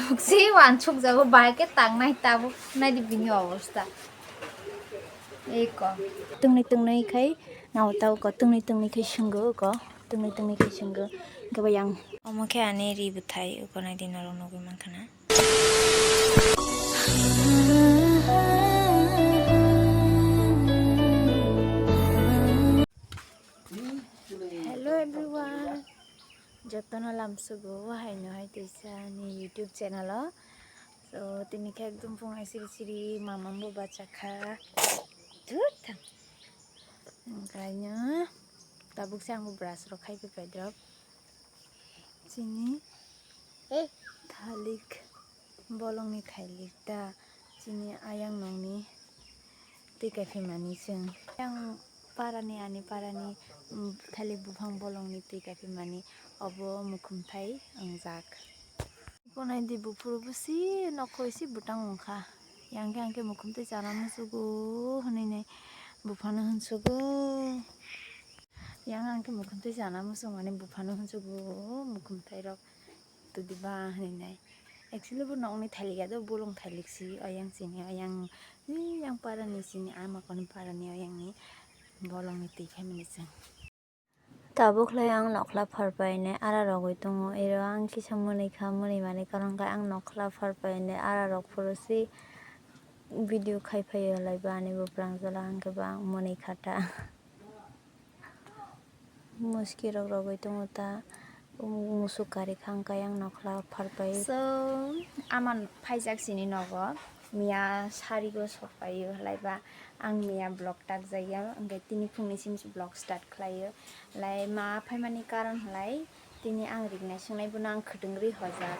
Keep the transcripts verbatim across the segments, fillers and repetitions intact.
Buksi wansuk jago, bahai khe tangnai tabuk. Naidi bini obostha. Eko. Tungni tungni khai nao tao ko, tungni tungni khai swngo ko, tungni tungni khai swngo. Hwnkhe bo yang. Omo khe ani ri bwthai, eko naidi norok nugwi mankha na. Hello everyone. Jotono lamsugo, wahaino hai teisa ni YouTube channel o. So, tini khe ekdom phung hai siri siri mamambo bachakha. Thut thang. Onkhaino tabuk se ang bo brush rok khai pai drop. Chini thalik, bolongni thalik ta. Chini ayang nokni twi kaphimani chwng. Yang parani, ani parani, mm, thalik buphang bolongni twi kaphimani obo mukhumthai wngjak. Konai di buphuru busi nokhoi si bwtang wngkha. Yang khe ang khe mukhumtwi chana musugo hwnwi nai buphano hwnsugo. Yang ang khe mukhumtwi chana musugo mani buphano hwnsugo mukhumthai rok. Tudi ba hwnwi nai. Actually bo nokni thailik ya do bolong thailik si, ayang chini, ayang, ee, yang parani chini, ama koni parani ayang ni bolong ni twi phaimani chwng. Tabuk lai ang nokla pharpai nai ara rogwi tongo, ero ang kisa mwnwi kha, mwnwi mani karon khe ang nokla pharpai nai ara rok phuru si video khai phaio lai ba ani buprang jala ang khe ba ang mwnwi kha ta. Muski rok rogwi tongo ta, musuk kari kha hwnkhe ayang nokla pharpai. So, ama phaijak chini nogo, miya sarigo sokpaio, halaiba ang miya vlog takjakya, hwnkhe tini phungni simi vlog start khlaio. Lai ma phaimani karon halai, tini ang riknai swngnai bono ang khwtwng ri hojak,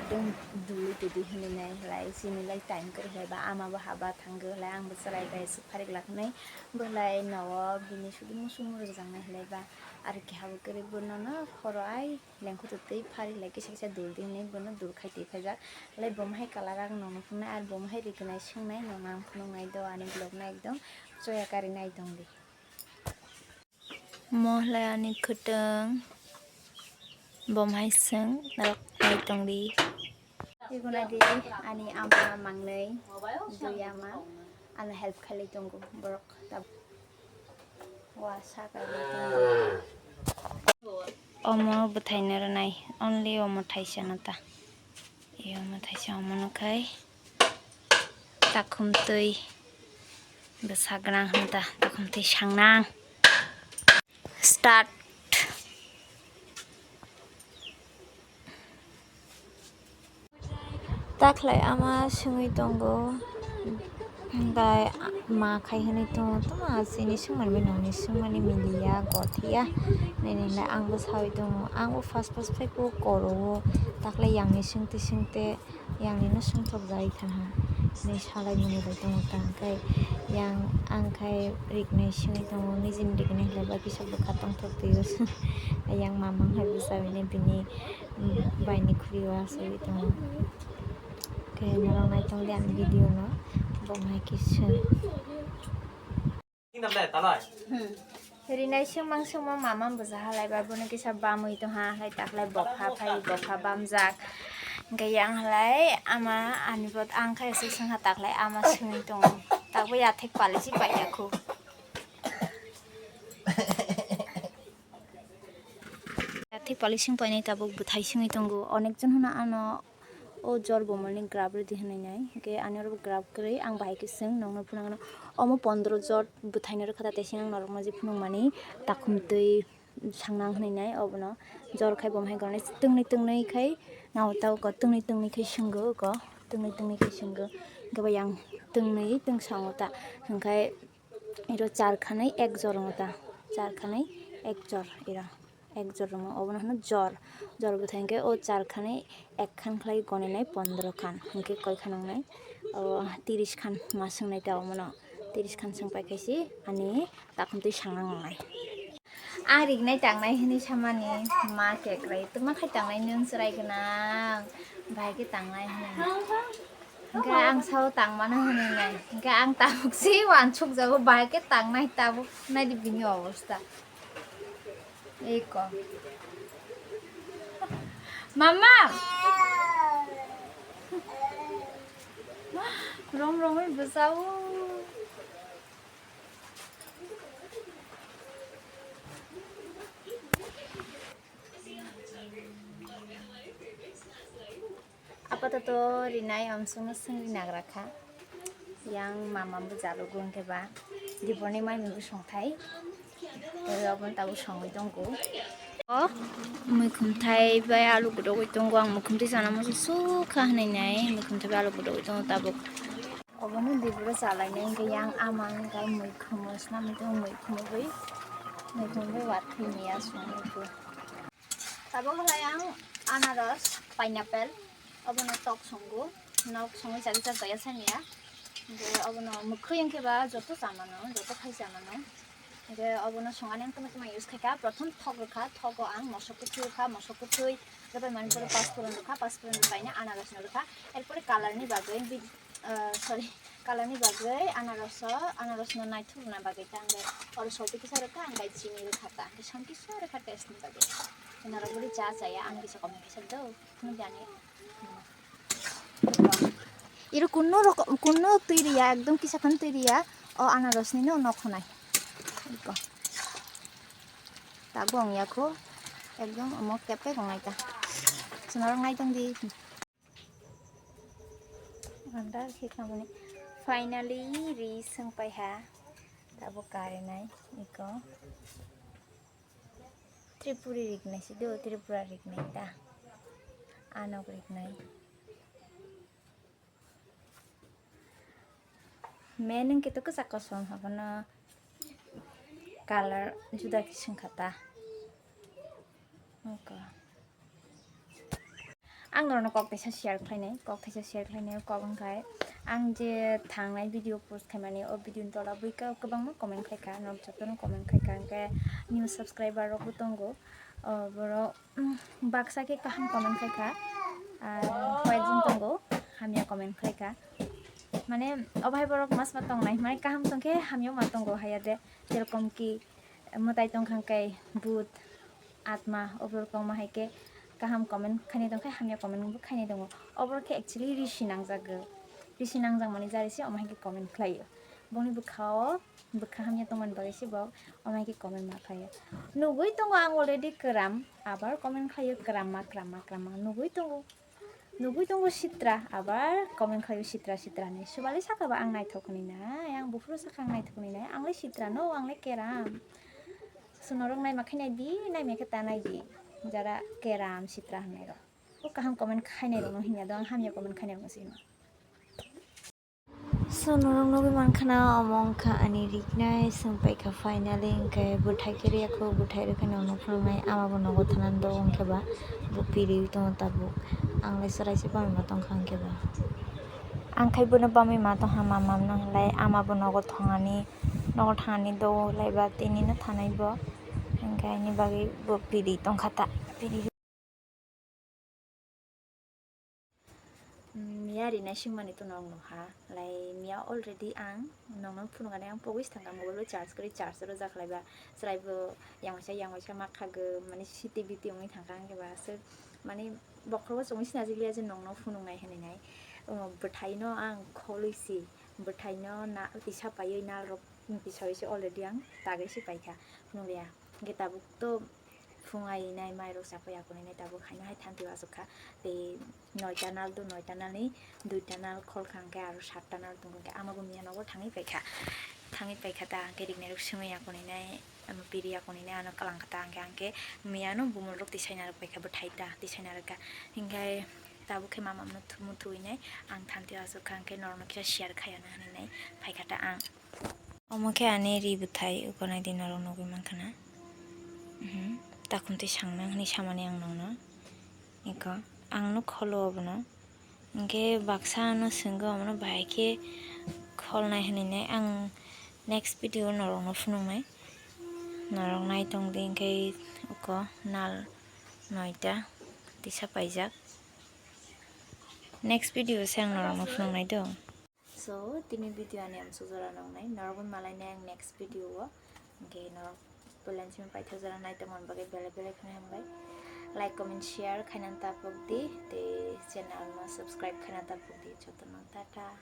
khwtwng dui tidi hinwi nai halai, chini lai time kwrwi halaiba ama bo haba thango, halai ang bo chwrai bai aswk pharik lakhnai. Belai nogo bini sudu musuk mwrwkjaknai hinlaiba, aro keha bo kwrwi bonono khoro ai lengkhutu twi phari lai kisa kisa dul di hinwi bono dul khai twi phaijak. Lai bomo hai colour ang nono phunuknai, aro bomo hai rikinai swngnai nono ang phunuknai do ani vlog no ekdom choya kari nai tong di. Mo hlai ani khwtwng. Bom hai swng norok nai tong di. Igunadi ani ama mangnwi dui ama ano help khailai tongo borok tab-, wa sa kaiwi tongo. Omo bwthaino rwnai, only omo thaisa no ta. Iyo omo thaisa omo no khai. Takhumtwi bwsa gwnang hwn ta, takhumtwi sangnang. Start. Takhlai ama swngwi tongo, hwnkhe ma khai hwnwi tongo, tamo chini swngmani bai nokni swngmani miliya, gothiya, nini hinlai ang bwsawi tongo, ang bo first first phai koro o, takhlai yangni swngtwi swngte. Yang nino songthok jai thaha hinwi salai mani bai tongo ta, hwnkhe yang ang khai riknai singwi tongo, nijini riknai hinlai ba kisa bwkha tongthok twi o. Yang mamang hai bwsa bini, bini baini khuri o asugwi tongo. Khe norok nai tong di ani video no, bo hai khe swng. Hmm. Rinai swngmang swngmang mama bwsa halai ba bono kisa bamwi tongha, hai taklai bopha phai, bopha bamjak. Hwnkhe yang halai ama ani bot ang khai se swngha, taklai ama swngwi tongo. Takbo yathek pali si paiyakhu. Yathek pali sing painai tabuk bwthai singwi tongo. Onek jon hwnna ano o jor bomolni grab rwdi hwnwi nai. Hwnkhe ani oro bo grab kwrwi ang bahai khe swng nokno phunukno. Omo pondro jor bwthaino rwkha ta, tei se ang norokno je phunukmani takhumtwi sangnang hwnwi nai. Obono jor khai bo hai gornai twngnwi twngnwi khai nao ta oko twngnwi twngnwi khai swngo oko twngnwi twngnwi khai swngo. Hwnkhe bo yang twngnwi twngsa wngo ta hwnkhe. Iro char khanai ek jor wng ta, char khanai ek jor iro ek jor wng, obono hwno jor, jor bwthai hwnkhe o char khanai ek khan khlai goninai pondro khan, hwnkhe koi khan wngnai, o tiris khan ma swngnai ta omono, tiris khan swng pai khaisi ani takhumtwi sangnang wngnai. Ang riknai tangnai hwnwi samani ma kekrai, twma khai tangnai nwng chwrai gwnang, bahai khe tangnai hwnwi. Hwnkhe ang sao tangmano hwnwi nai. Hwnkhe ang tabuk se wansuk jago, bahai khe tangnai tabuk. Naidi bini obostha. Eko. Mama! Rom romwi bwsao. Apatoto rinai amsongno swngwi nagra kha. Yang mama bo jalugo hwnkhe ba diporni mai mui bwsong thai. Tei obo tabuk songwi tongo. O muikhum thai bai alu gwdogwi tongo. Ang muikhum twi sana muchung sukha hwnwi nai. Muikhum thai bai alu gwdogwi tongo tabuk. Obono diboro chalainai hwnkhe yang ama hwnkhe muikhum swnamwi tongo, muikhum bai. Muikhum bai watwi mia songwi bo. Tabuk halai ang anaros, pineapple, obono tok songo, nok songwi chari chari tongya sani ya. Hwnkhe obono mwkhwi hwnkhe ba joto chamano, joto khai chamano. Hwnkhe obono songani ang tamo tamo use khaikha, prothom thok rwkha, thogo ang mosok kwthwi rwkha, mosok kwthwi rwbai mani pore pasphuron rwkha, pasphuron rwbaino anaros no rwkha, erpore color ni bagwi bi-, ah, sorry, color ni bagwi anaros o, anaros no naithok rwna bagwi ta hwnkhe oro solti kisa rwkha, hwnkhe chini rwkha ta, hwnkhe samkisa rwkha taste ni bagwi. Norok bwrwi cha chaya, ang kisa comment kisa do, phunuk jani. Iro kunno rokom, kunno twi riya, ekdom kisa khan twi riya, o anaros ni no nok khonai. Iko. Tabuk wng ya kho, ekdom omo kepek wngnai ta. Chwng norok nai tong di. Andar khe khamani. Finally, ri swng pai ha. Tabuk karinai, iko. Tripuri riknai si do, Tripura riknai ta. Anok riknai. Men wngkhe to kwchak kosom, abono color juda khe swngkha ta. Wngkha. Ang norokno kok teisa share khlainai, kok teisa share khlainai, kok wngkha ang je thangnai video post khaimani, o video ni tola buikha kwbangma comment khlaikha, norok jotono comment khaikha, hwnkhe new subscriber rokbo tongo, o borok, mm, baksa khe kaham comment khlaikha, ar koyekjon tongo hamya comment khlaikha, mane obo hai borok masma tongnai, mane kaham tongkhe hamya ma tongo, haiya de jerokom ki mwtai tongkha hwnkhe bhut. Atma, oborok wngma hai khe kaham comment khainai tongkha, hamya comment bo khainai tongo. Oborok khe actually risi nangjago. Risi nangjak mani jari se omo hai khe comment khlaio. Boni bwkha o, bwkha hamya tongmani bagwi se bo omo hai khe comment ma khlaio. Nugwi tongo ang already kwram, abar comment khlaio kwramma, kwramma, kwramma. Nugwi tongo. Nugwi tongo sitra, abar comment khlaio sitra, sitra hinwi. Subali saka ba ang naithok hinwi nai, ang buphuru saka ang naithok hinwi nai, ang le sitra no, ang le keram. Chwng norok naima khe nai di, naima khe ta nai di. Jara keram sitra hinwi rok. O kaham comment khainai rok no hinya do, ang hamya comment khainai rok no se hino. So, norok nugwi mankha na, omo wngkha ani riknai, chwng paikha finally, hwnkhe bwthai khe riyakho, bwthai rwkhe norokno phunuknai, ama bo nogo thanani do, hwnkhe ba bo piriwi tongo tabuk, ang lai chwrai se bamwi ma tongkha, hwnkhe ba ang khai bono bamwi ma tongkha, ma mamno hinlai, ama bo nogo thangani, nogo thangani do, lai ba tini no thanai bo, hwnkhe ani bagwi bo piri tongkha ta, piri. Miya rinai swngmani to norok nukha, lai miya already ang nokno phunukani ang pogwi se thangkha, mobile bo charge kwrwi, charge rwjak khlai ba, chwrai bo yang waisa yang waisa ma khago, mani siti biti wngwi thangkha, hwnkhe ba aswk mani bokhorogo chumui sinajak liya je nokno phunuknai hinwi nai. Omo bwthaino ang kholwi si, bwthaino na tisa paiwi nal rok tisa wi se already ang tagwi se paikha, phunukliya, hwnkhe tabuk to phung ai nai, mairok chapui ya kuni nai, tabuk haino hai thanti o achuk kha. Tei noita nal do, noita nal ni duita nal khol kha, hwnkhe aro satta nal tongo, hwnkhe ama bo miya nogo thangwi paikha, thangwi paikha ta, hwnkhe riknai rok swngwi ya kuni nai, ama piri ya kuni nai, ano kwlang kha ta, hwnkhe, hwnkhe miya no bumul rok tisai narwk paikha, bwthai ta tisai narwk kha, hwnkhe tabuk khe mama no thumu thuwi nai, ang thanti o achuk kha, hwnkhe norok no kisa share khai ya na hinwi nai paikha ta ang. Omo khe ani ri bwthai, uko nai di norok nugwi mankha na. Mhm. Takhum twi sangnang hinwi samani ang nokno. Eko, ang no kholo obono. Hinkhe baksa ano swngo, omono bahai khe kholnai hinwi nai. Ang next video o norok no phunuknai. Norok nai tong di, hinkhe uko nal noita tisa paijak. Next video se ang norok no phunuknai do. So, tini video ani amsuk jora nongnai. Norok bai malai nai ang next video o. Hwnkhe norok belai simi paithak jora nai tongmani bagwi belai belai kheno hambai. Like, comment, share khainani tapok di, tei channel no subscribe khaina tapok di. Jotono tata.